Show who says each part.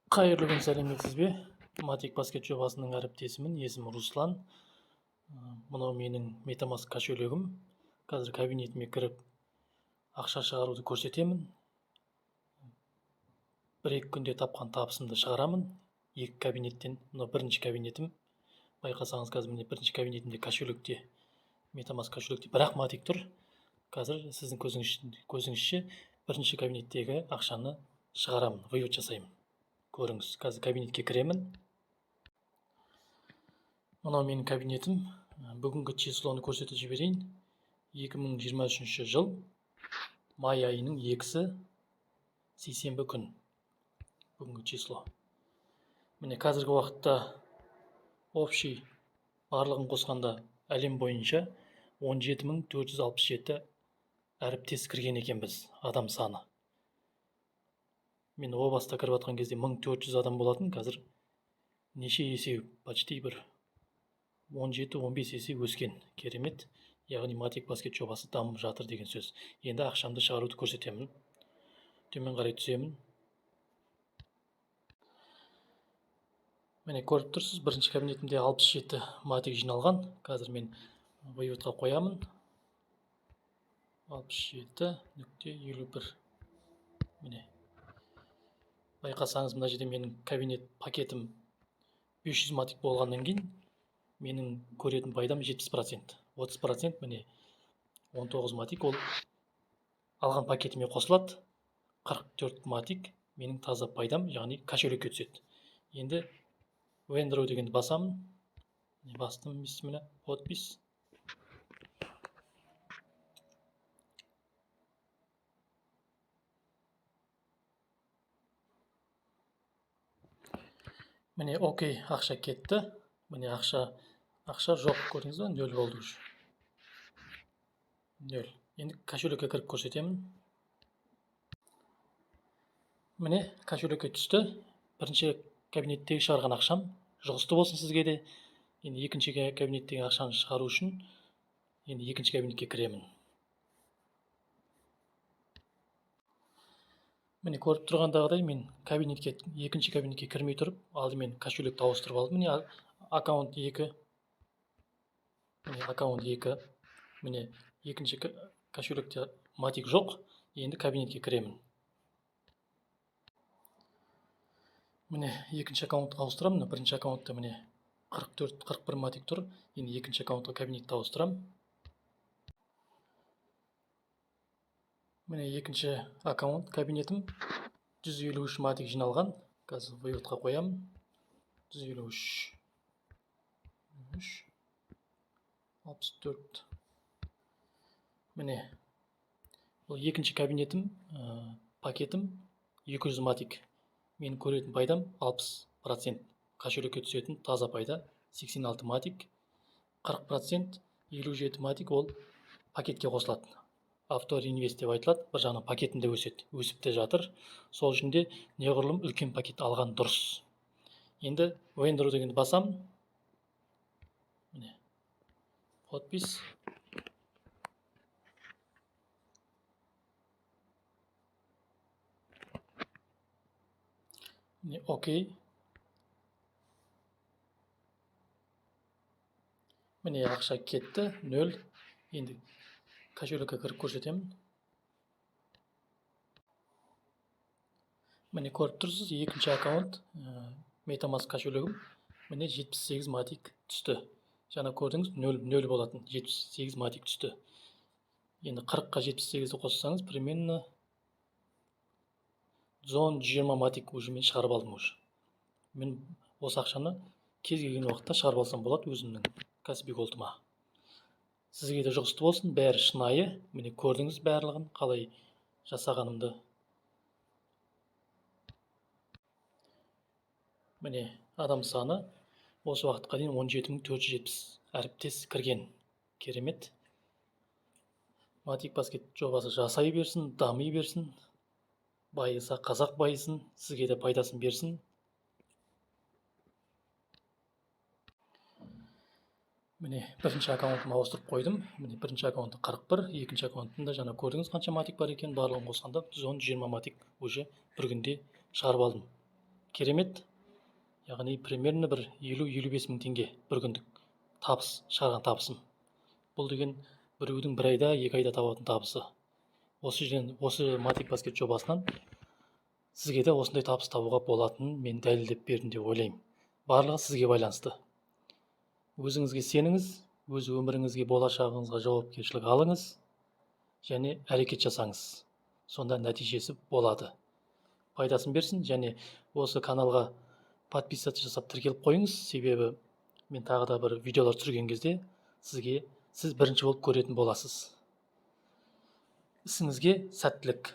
Speaker 1: Қайырлы күн, сәлеметсіз бе? Матик Баскет жобасының әріптесімін, есімім Руслан. Мынау менің MetaMask кошелегім. Қазір кабинетіме кіріп ақша шығаруды көрсетемін. 1-2 күнде тапқан табысымды шығарамын. Екі кабинеттен, мынау бірінші кабинетім. Байқасаңыз, қазір міне бірінші кабинетімде кошелекте, MetaMask кошелекте бір-ақ матик тұр. Қазір сіздің көзіңізше бірінші кабинеттегі ақшаны шығарамын, вывод жасаймын. Көріңіз, қазір кабинетке кіремін. Мынау менің кабинетім. Бүгінгі числоны көрсетіп жіберейін. 2023 жыл май айының 2-сі, сейсенбі күн. Бүгінгі число. Міне қазіргі уақытта общий барлығын қосқанда әлем бойынша 17467 әріптес кірген екенбіз, адам саны. Мен о баста кіріп жатқан кезде 1400 адам болатын, қазір неше есе, почти бір 17-15 есе өскен. Керемет. Яғни Матик Баскет жобасы дамып жатыр деген сөз. Енді ақшамды шығаруды көрсетемін. Төмен қарай түсемін. Міне көріп тұрсыз, бірінші кабинетімде 67 матик жиналған. Қазір мен выводқа қоямын. 67.51. Міне. Байқасаңыз, мына жерде менің кабинет пакетім 500 матик болғаннан кейін менің көретін пайдам 70%. 30% міне 19 матик ол алған пакетіме қосылады. 44 матик менің таза пайдам, яғни кошелекке түседі. Енді Withdraw дегенді басамын. Міне бастым, бисмилля, подпись. Міне окей, ақша кетті. Міне ақша жоқ, көрдіңіз бе? 0 болды уже. 0. Енді кошелекке кіріп көрсетемін. Міне кошелекке түсті. Бірінші кабинеттегі шығарған ақшам. Жұғысты болсын сізге де. Енді екінші кабинеттегі ақшаны шығару үшін енді екінші кабинетке кіремін. Міне көріп тұрғандағыдай мен екінші кабинетке кірмей тұрып, алдымен кошелекті ауыстырып алдым. Міне аккаунт 2. Міне аккаунт 2. Міне екінші кошелекте матик жоқ. Енді кабинетке кіремін. Міне екінші аккаунтқа ауыстырамын. Мына бірінші аккаунтта міне 44, 41 матик тұр. Енді екінші аккаунтқа кабинетті ауыстырамын. Міне екінші аккаунт кабинетім 153 матик жиналған. Қазір выводқа қоямын. 153. Үш. 64. Міне бұл екінші кабинетім, пакетім 200 матик. Мен көретін пайдам 60%. Кошелекке түсетін таза пайда 86 матик. 40%, 57 матик ол пакетке қосылады. Автореинвест деп айтылады. Бір жағынан пакетінде өседі, өсіп те жатыр. Сол үшін де неғұрлым үлкен пакет алған дұрыс. Енді Withdraw дегенді басамын. Міне. Подпись. Міне, окей. Міне ақша кетті, 0. Енді кошелекке кіріп көрсетемін. Міне көріп тұрсыз, екінші аккаунт, MetaMask кошелегім. Міне 78 матик түсті. Жаңа көрдіңіз, 0 болатын, 78 матик түсті. Енді қырыққа жетпіс сегізді қоссаңыз, примерно зон жиырма матик уже мен шығарып алдым уже. Мен осы ақшаны кез келген уақытта шығарып алсам болады өзімнің Каспи Голдыма. Сізге де жұғысты болсын, бәрі шынайы. Міне көрдіңіз барлығын, қалай жасағанымды. Міне адам саны осы уақытқа дейін 17470 әріптес кірген. Керемет. Матик Баскет жобасы жасай берсін, дами берсін. Байыса қазақ байысын, сізге де пайдасын берсін. Міне бірінші аккаунтымды ауыстырып қойдым. Міне бірінші аккаунты 41, екінші аккаунтында жаңа көрдіңіз қанша матик бар екен, барлығын қосқанда 110-120 матик уже бір күнде шығарып алдым. Керемет. Яғни примерно бір 50-55 мың теңге бір күндік табыс, шығарған табысым. Бұл деген біреудің бір айда, 2 айда табатын табысы. Осы жерден, осы Матик Баскет жобасынан сізге де осындай табыс табуға болатынын мен дәлелдеп бердім деп ойлаймын. Барлығы сізге байланысты. Өзіңізге сеніңіз, өз өміріңізге, болашағыңызға жауапкершілік алыңыз және әрекет жасаңыз. Сонда нәтижесі болады. Пайдасын берсін. Және осы каналға подписаться жасап, тіркеліп қойыңыз, себебі мен тағы да бір видеолар түсірген кезде сіз бірінші болып көретін боласыз. Ісіңізге сәттілік!